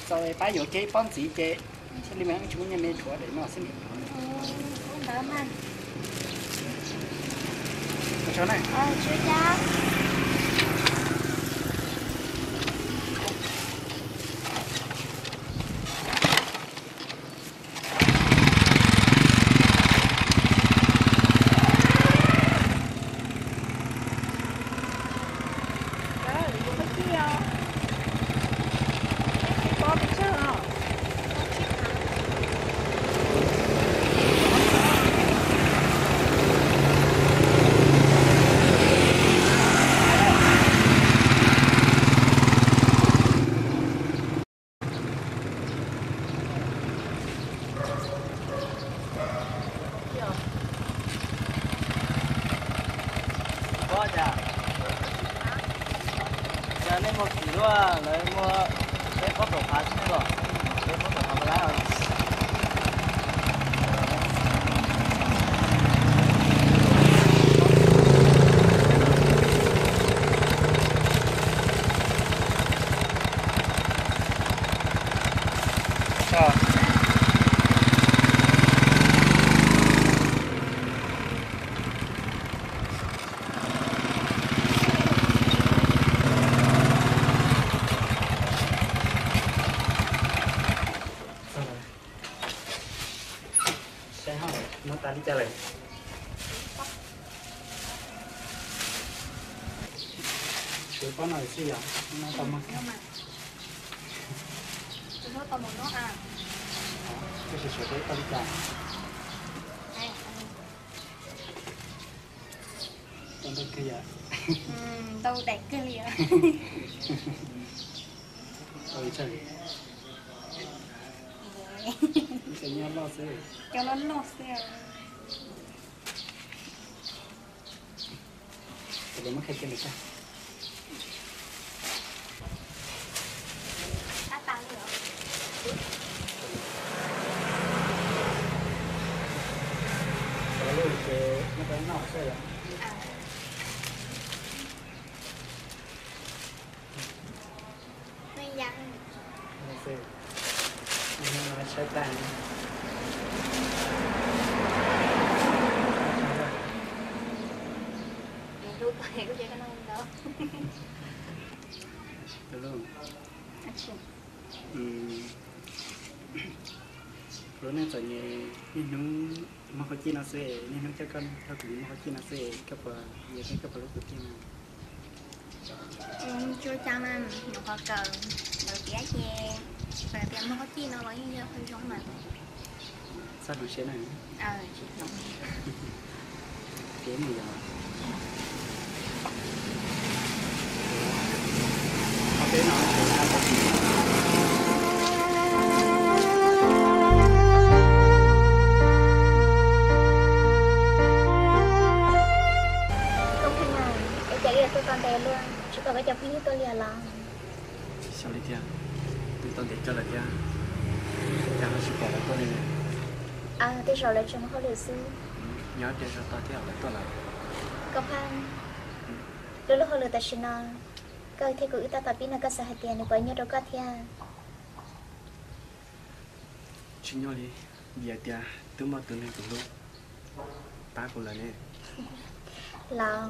Txawm pab yuav kiag ib pob ntxiv ces thiaj li mas tsis muaj nyiaj me tshuav daim no xwb. Ua cas, cas nej muag kim luaj, lawv muag peb plaub caug phav xwb los, peb plaub caug phav mas lawm. Saib ho, muab tas li cas lawm? Tshuav pob no xwb yom, no tau muag kawg. Tab sis tshuav pob tau li cas? Tau ntau kawg yom. Ntau daim kawg li. Tau li tsawg? Cov nyob loj xwb. Cov loj loj xwb. Tab lawv muab qhia kiag lawm tag. Xav lub ces muab rau noj xwb yom. Saib tag. Lub neej txom nyem, niaj hnub muag qhov cij no xwb, niaj hnub coj koj nrog kuv mus muag qhov cij no xwb, koj puas, yog koj puas hlub kuv tiag? Tsis ua cas mas, nyuam qhuav kawm ntawv tiav ces txawm tias muag qhov cij no los yeej yog qhov zoo mas. Txhob hloov siab na. Tsis hloov. Tiav mus yom. Koj pheej na, es cas li tuaj tau ntev luaj, tsis pom koj cov phooj ywg tuaj li los? Tsis xyov li tiag, twb tau ntev kawg lawm thiab, cas ho tsis pom lawv tuaj li. Tej zaum lawv tseem muaj hauj lwm xwb. Nyob tias zog tag thiab lawv tuaj lawm. Koj Pheej, lub lub hauj lwm tam sim no, koj thiab kuv wb tab tom pib no koj xav hais tias nws puas nyuaj rau koj thiab? Tsis nyuaj li, vim hais tias twb muaj tus neeg kuv hlub pab kuv lawm ne. Los,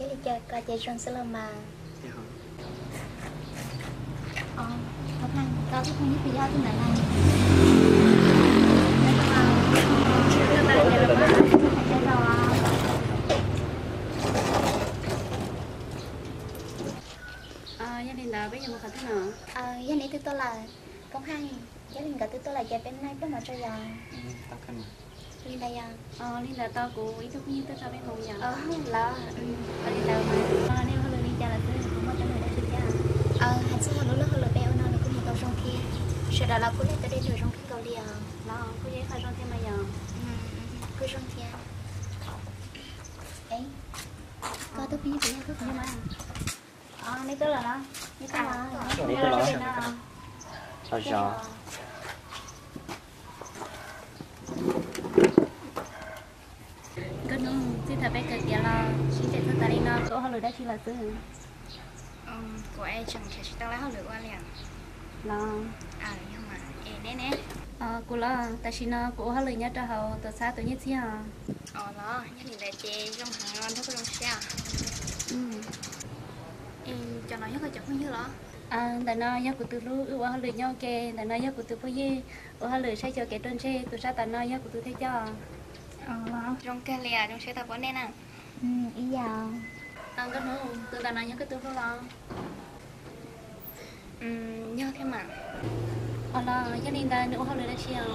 ib li cas koj ces zoo xwb los mas. Koj Pheej, koj tus phooj ywg twb yog tus ntawd na. Yog li ntawd peb yuav mus qhov twg no? Yog neb twb tuaj lawm, Koob Pheej, yog li nkawd twb tuaj lawm ces peb mus noj ib pluag mov tso yom. Li ntawd yom. Li ntawd tau kuv ib tug phooj ywg tuaj tso peb mus yom. Los, li ntawd mas nej ua hauj lwm li cas lawm xwb, puas muaj teeb meem dab tsi thiab? Hais txog lub lub hauj lwm peb ua no los kuj mus tau zoo thiab, sawv daws los kuj leej tau dej num zoo kawg nkaus li os. Los kuj yog ib qho zoo thiab mas yom. Kuj zoo thiab. Koj tus phooj ywg puas yog koj tus phooj ywg na? Neb tuaj los los, neb tuaj los. Nkauj Hnub, txij thaum peb kawm tiav los sib ntsib txog tas li no koj ua hauj lwm dab tsi lawm xwb? Kuv es tseem nrhiav tsis tau lawv hauj lwm ua li os. Los, kuv los, tam sim no kuv ua hauj lwm nyob rau hauv tuam txhab tus nyiaj txiag os. Los, yog li ntawd ces zoo heev, nrog koj zoo siab. Cov no yog koj cov phooj ywg los? Ntawm no yog kuv tus hlub, wb ua hauj lwm nyob ua ke. Ntawm no yog kuv tus phooj ywg, ua hauj lwm saib xyuas kev ruaj ntseg. Tus sab tom no yog kuv tus thawj coj. Zoo kawg li, zoo siab tau pom nej na. Ib yam. Nkauj Hnub, tus ntawm no yog koj tus hlub los? Yog thiab mas. Los, yog li ntawd nws ua hauj lwm dab tsi os?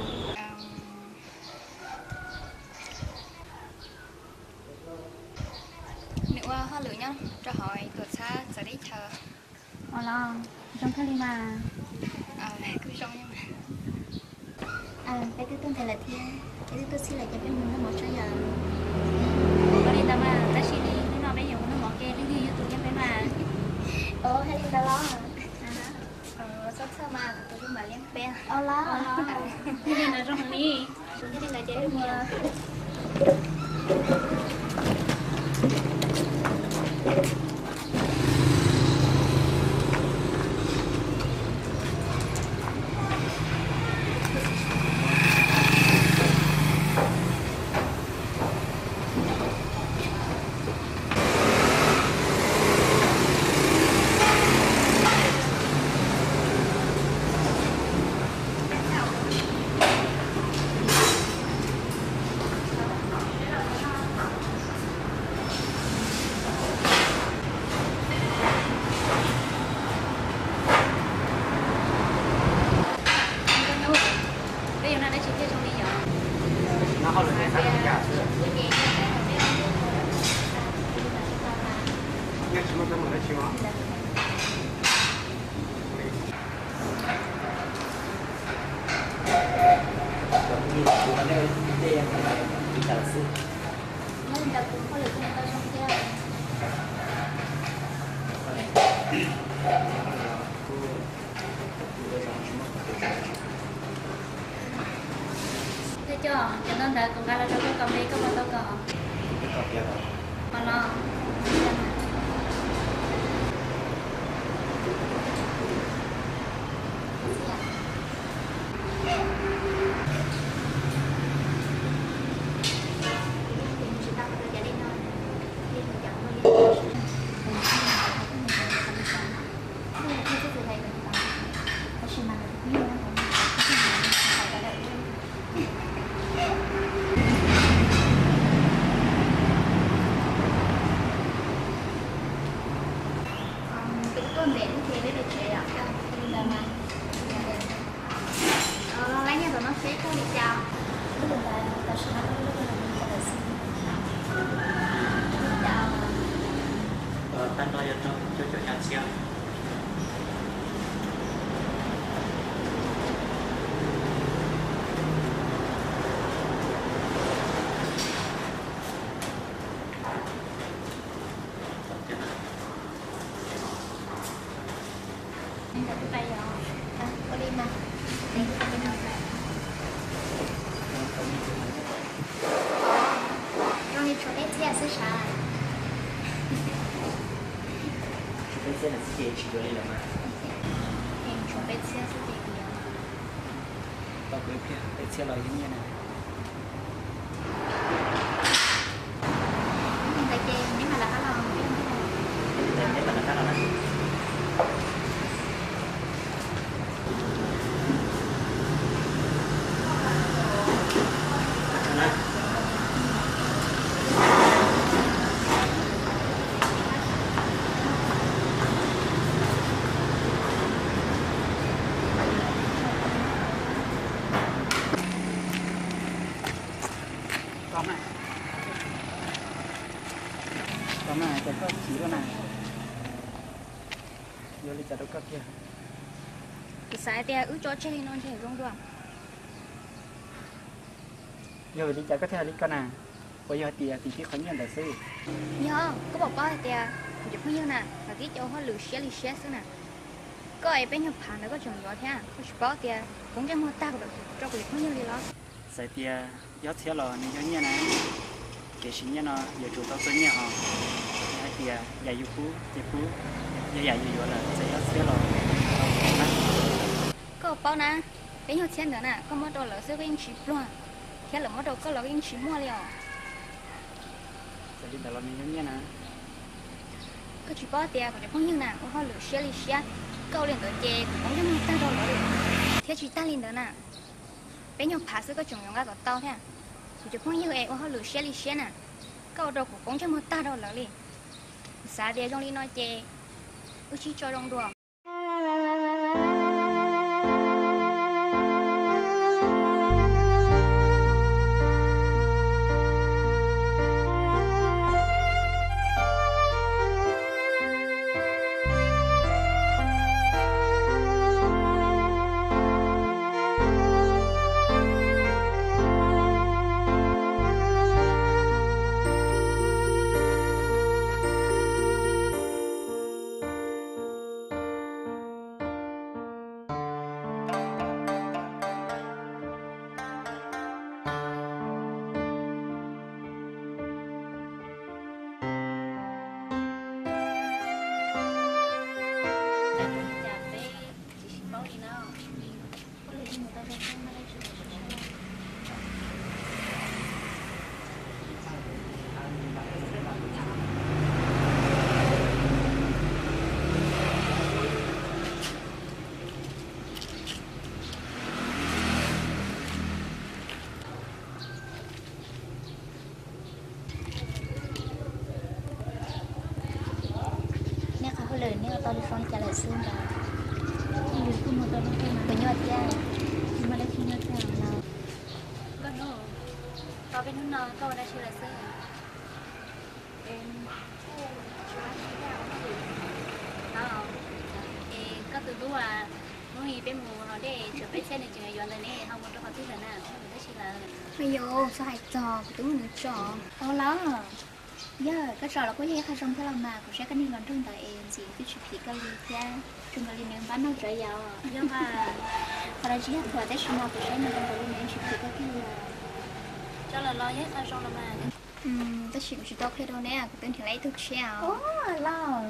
Nws ua hauj lwm nyob rau hauv tuam txhab txawv teb chaws. Los, zoo kawg li mas. Kuj zoo. Peb twb tuaj ntev lawm thiab, peb twb tuaj txhij lawm ces peb mus noj mov tso yom. Ua li ntawd mas, tab sis li hnub no peb yuav mus noj mov ke, leej twg yuav tus nyiaj peb mas. Hais li ntawd los? Txhob txhawj mas, tus hlub mam li peb. Yog li ntawd zoo heev li. Yog li ntawd ces peb mus. Peb yuav noj dab tsi thiaj zoo li yom? Thawj coj, cov ntawv kuv nqa los rau koj kos npe koj puas tau kos? Kos los. Peb tuaj ntev lub ces peb pem tsev yom, li ntawd mas. Lab nyiaj tom no seb kuj li cas. Tam sim no lub lub lawm xwb. Tab no yog rau cuaj caum xya txhiab. Zoo li tshuav peb txhiab xwb sav. Tshuav peb txhiab lawm xwb ces tsis yuav li lawm mas. Tshuav peb txhiab xwb ces kuv yuav. Tau kuv ib pliag, peb txhiab los yog nyiaj na. Ntawd ces neb mam lawv qab los. Neb mam lawv qab los na. Tos na, tos na, ces koj chim lawm na. Yuav li cas rau koj kiag? Kuv xav hais tias wb tso tseg li no ntshe zoo dua. Yog vim li cas koj thiaj hais li ko na? Puas yog hais tias tim tib qhov nyiaj ntawd xwb? Yog, koj puas paub hais tias kuv cov phooj ywg na, lawv tib co ua hauj lwm siab li siab xwb na. Koj es peb nyuag phav ntawd koj tseem yuav thiab, koj tsis paub tias kuv ntsej muag tag rau kuv cov phooj ywg li los? Txawm tias yob txhiab los nws yog nyiaj na, tiam sis nyiaj no yuav tsum tau txo nyiaj hos. Yog hais tias yam yus pub ces pub, yog yam yus yuav lawm txawm yob txhiab los tau na. Koj paub na, peb nyuag txhiab ntawd na, koj muab rau lawv xwb koj yeej tsis pluag, thiab lawv muab rau koj los koj yeej tsis muaj li os. Xws li ntawd los nws nyiaj na. Koj tsis paub tias kuv cov phooj ywg na ua hauj lwm siab li siab, koj ua li ntawd ces kuv poob ntsej muag tag rau lawv li. Thiab tsis tag li ntawd na, peb nyuag phav xwb koj tseem yuav nqa kom tau thiab. Kuv cov phooj ywg es ua hauj lwm siab li siab na, koj ua rau kuv poob ntsej muag tag rau lawv li. Kuv xav tias zoo li no ces wb sib tso zoo dua. Nej qhov hauj lwm nej ua tau li zoo li cas lawm xwb ntawd? Kuv nyuaj thiab. Koj hnub, tau peb hnub no koj ua dab tsi lawm xwb? Es koj tus hlub as, hnub ib peb mus haus dej tshuav peb txhiab nws tseem yuav ntawd ne, ho mus rau qhov twg lawm na, tab sis lawm. Ua yus txhob hais txog kuv twb muab nws tso. Ua los, yog koj tso los kuj yog ib qho zoo thiab los mas, kuv saib koj niag hluas nraug ntawd es ntxim twb tsis phim koj li thiab, zoo nkaus li nws npab noj tsav yam. Qhov no tsis yog thuam tab sis mas kuv saib nws zoo nkaus li nws tsis phim koj kiag li. Tso los los yog qho zoo los mas. Tab sis kuv tsis tau qhia rau neb, kuv twb nrhiav lawm ib tug tshiab os. Los,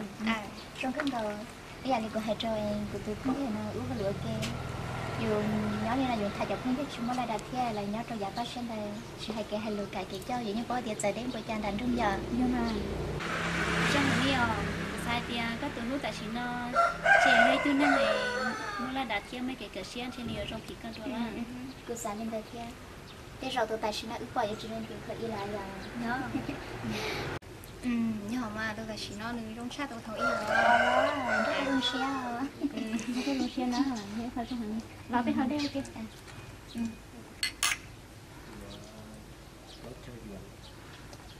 zoo kawg nkaus. Ib yam li kuv hais rau kuv tus phooj ywg no wb hauj lwm ua ke, yus nyob li no yus tham cov phooj ywg tsis muaj laj dab thiab los nyob rau yav paj siab ntawd tsis hais kev hais lus kam kev coj, yus yeej paub tias txawv deb npaum cas nram nroog yom. Tsis hais li os, kuv xav hais tias koj tus hlub tam sim no tseem yog ib tug neeg muaj laj dab thiab muaj kev kawm siab ntshe nws yuav zoo phim koj dua. Kuv xav li ntawd thiab. Tej zaum tus tam sim no wb pom yuav tsis zoo li tus thaum ub lawm yom. Yog mas tus tam sim no nws zoo tshaj tus thaum ub lawm. Zoo siab, zoo siab na, los peb haus dej ua ke.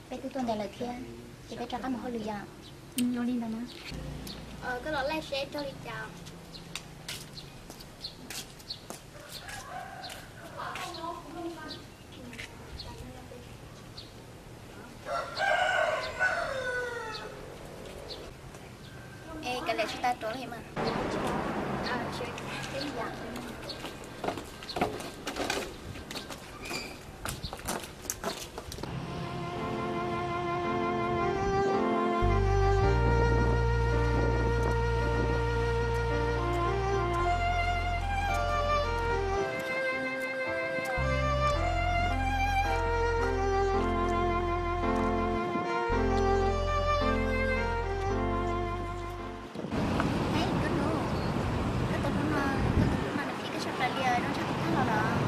Peb twb tuaj ntev lawm thiab, ces peb rov qab mus hauj lwm yom. Ua li ntawd na. Koj los laij seb raug li cas. Es kav liam tsis tau rov los mas. Koj tus hlub no, koj tus hlub no nws phim koj tshaj plaws li, zoo tshaj kuv tag los los.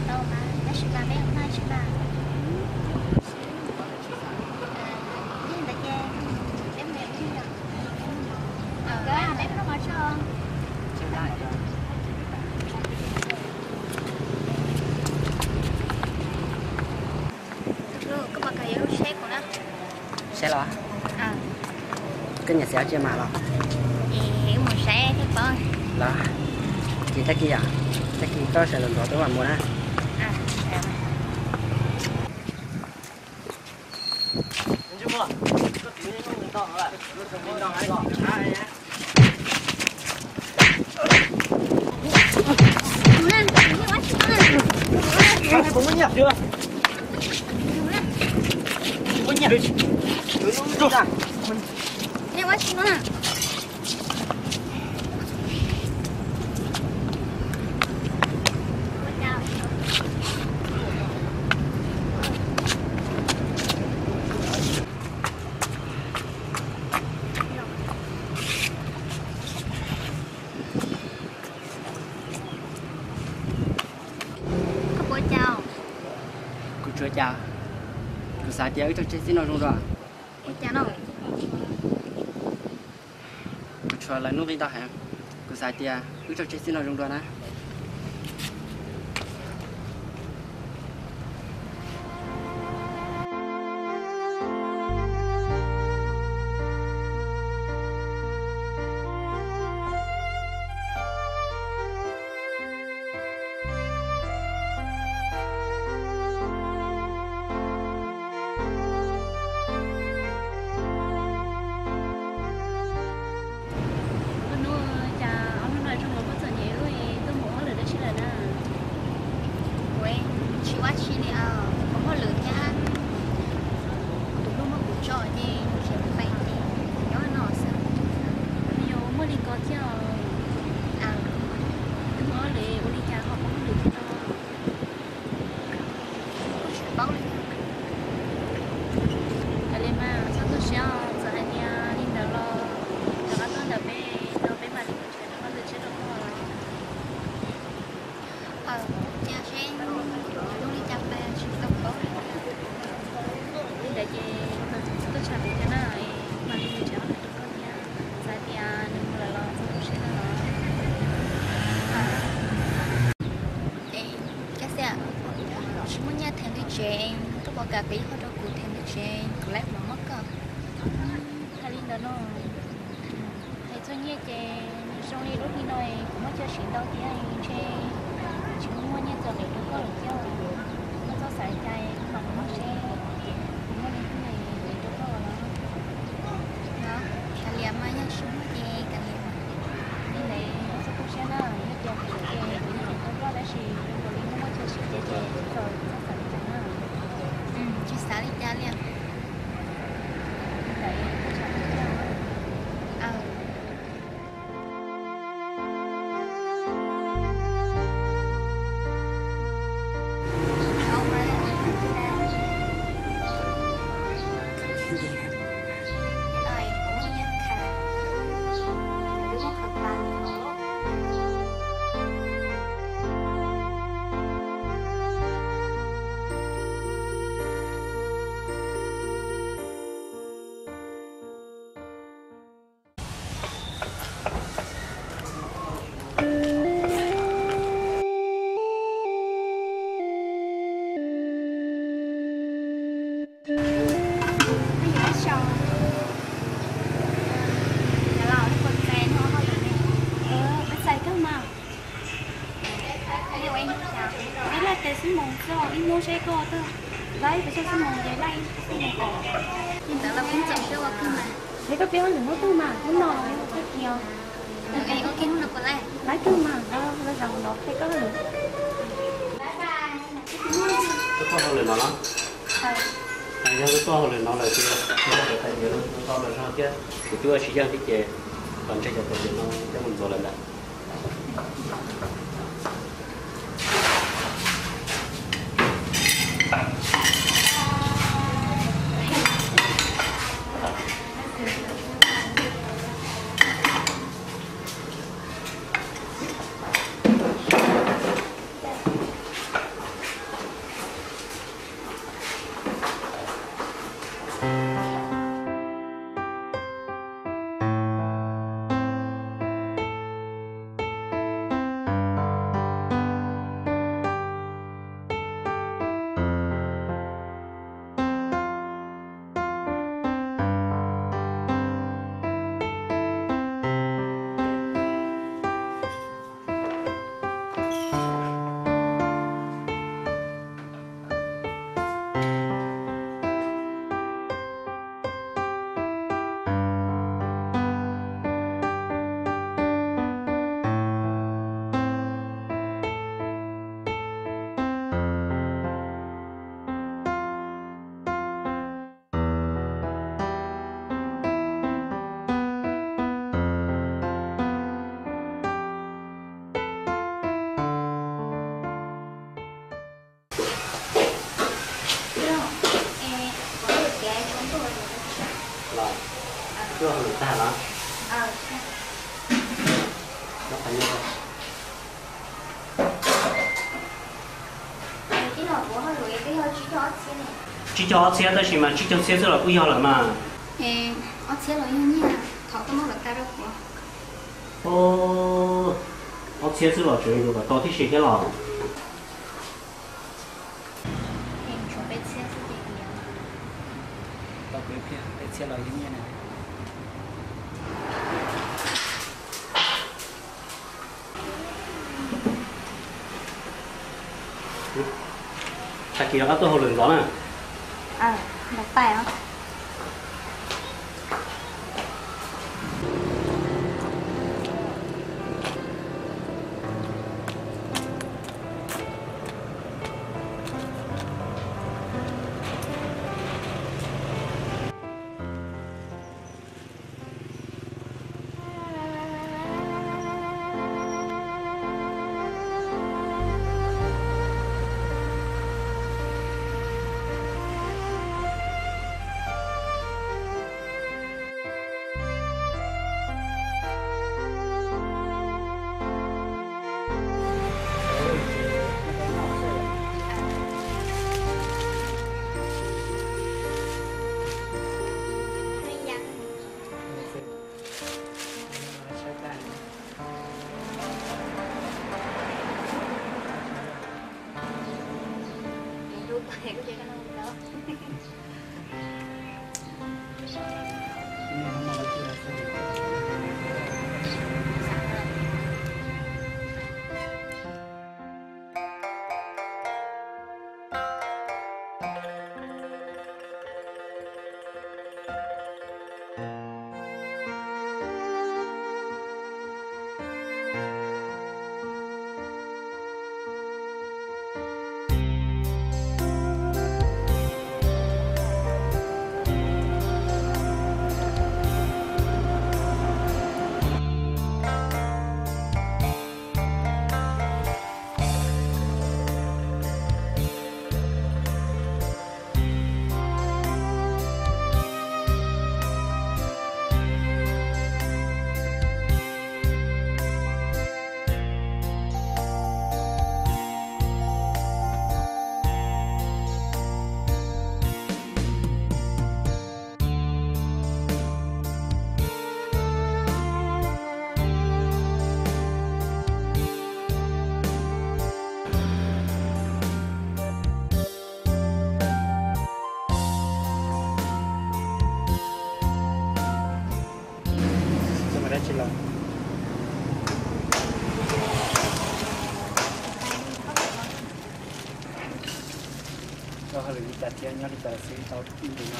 Tau mas, tab sis mas peb mus tsis mas. Ntawd ces peb mus yom. Peb mus noj mov tso. Koj puas kam yuav lub tsheb kuv na? Tsheb los? Koj nyiam xaiv dab tsi mas los? Es mus saib thiaj paub. Los, ces tag kis yom, tag kis koj sawv los ntxov tuaj mam mus na. Koj puas cas? Kuv tsuas cas, kuv xav tias wb tso tseg txij no zoo dua. Ua cas no? Kuv tshuav lawv nuj nqi ntau heev, kuv xav tias wb tso tseg txij no zoo dua na. Koj nug cas ob hnub no zoo nkaus koj txom nyem luaj, tuaj mus ob lwm dab tsi lawm na? Kuv tsis ua dab tsi li, kuv hauj lwm thiab. Tus hlub muab kuv tso ces khiav mus pem ces nyob no xwb. Yog muaj li ko thiab. Twb mus ob lwm ua li cas ho ua hauj lwm thiab no? Kuv tsis paub li. Kav liam mas, txhob tu siab, txawm hais tias li ntawd los rov qab tuaj ntawm peb, rau peb mam li mus nrhiav tus hauj lwm tshiab rau koj. Cia seb zoo li cas pas tsis tau paub li. Li ntawd ces tuaj tshaj kuv thiab na, mam li mus nrhiav hauj lwm rau koj thiab. Txawm hais tias nws mus lawm los txhob tu siab na los. Ces, cas xia, tsis muaj nyiaj theem li tsev, koj puas kam qiv qhov rau kuv theem li tsev, kuv laib mov muab koj. Hais li ntawd no, hais txog nyiaj ces zoo li lub hli no kuv muaj chaw siv ntau thiab, ntshe tsis muaj nyiaj txom nyem rau koj lawm thiab. Koj txhob xav li cas, kuv mam mus muab seb kuv muaj li twg rau koj los. Kav liam mas, yog tsis muaj ces kav liam. Li ntawd koj txhob tu siab na, yog tias kuv ces kuv yeej yuav rau koj, tab sis zoo nkaus li muaj muaj chaw siv ces ces txhob xav li cas na. Tsis xav li cas li. Ib laij tes xub moos txog ib hnub seb koj twb laij pes tsawg xub moos ces laij ib xub moos kom. Li ntawd los kuj txaus siab ua kawg mas. Es koj pib hauj lwm hnub twg mas, hnub no los yog hnub kawg kiag? Hnub no puas laij? Laij kawg mas, lawv zaum no peb koj hauj lwm. Koj tuaj hauj lwm no los? Yog koj tuaj hauj lwm no lawm ces koj tais diav no tau los zog thiab, kuv twb ua tsis yeej thiab ces los ntshe cov tais diav no coj mus ntxuav lawm ntag. Tag los? Tsib caug ob txhiab tab sis mas tsib caug txhiab xwb los kuj yog lawm mas. Ob txhiab los yog nyiaj, thov koj muab lawv tag rau kuv. Ob txhiab xwb los tseem yuav kom tau tib si thiab los? Peb txhiab los yog nyiaj na. Tag kis rov qab tuaj hauj lwm ntxov na. Ua hauj lwm li cas thiab nyob li cas xwb tau ib ntus no?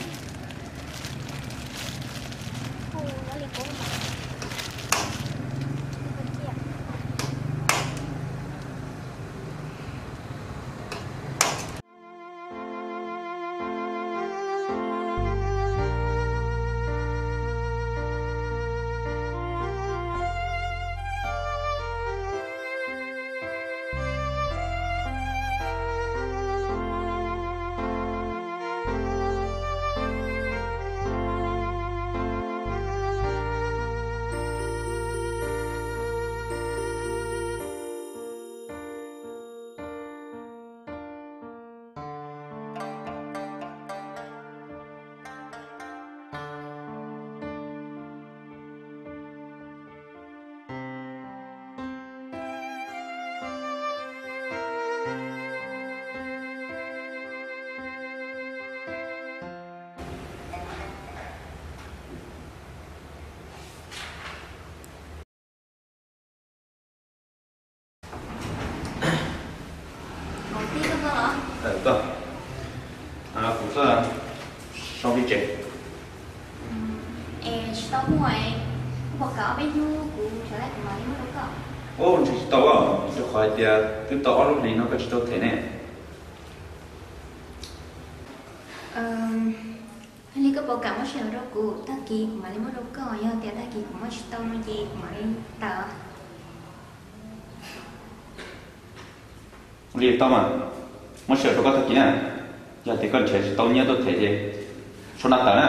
Kuv tuaj sau peb tsev. Es tsis tau muaj, koj puas kam ob peb hnub kuv sawv daws kuv mam li muab rau koj? Ub, ntshe tsis tau, rau qhov hais tias twb tau ob lub hlis no koj tsis tau them ne. Yog li koj puas kam muab sij hawm rau kuv, tag kis kuv mam li muab rau koj, yog tias tag kis kuv muab tsis tau no ces kuv mam li tawm. Ua li tau mas, muab sij hawm rau koj tag kis na, yog tias koj nrhiav tsis tau nyiaj tuaj them ces sau na tawm na.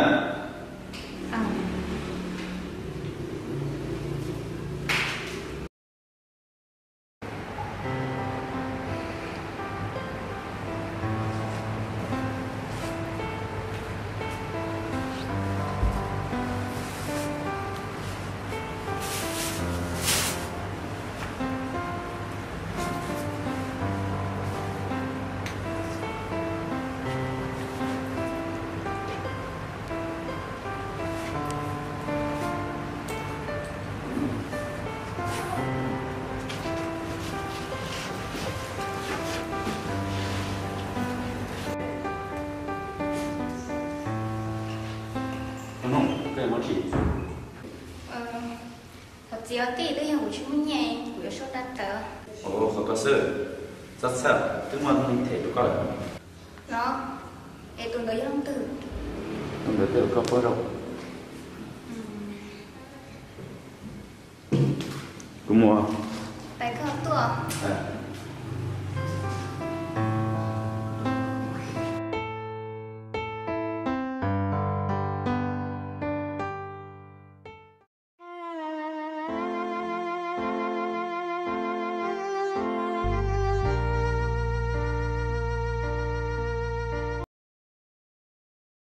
Ua txiv, tij twb yog kuv tsis muaj nyiaj, kuv yuav soj dab tawv. Ua, qhov koj xwb, txhob txhawj, twb muaj neeg them rau koj lawm. No, es tus ntawd yog leej twg? Tus ntawd tej zaum koj paub zoo. Kuv mus. Pais koj tuaj.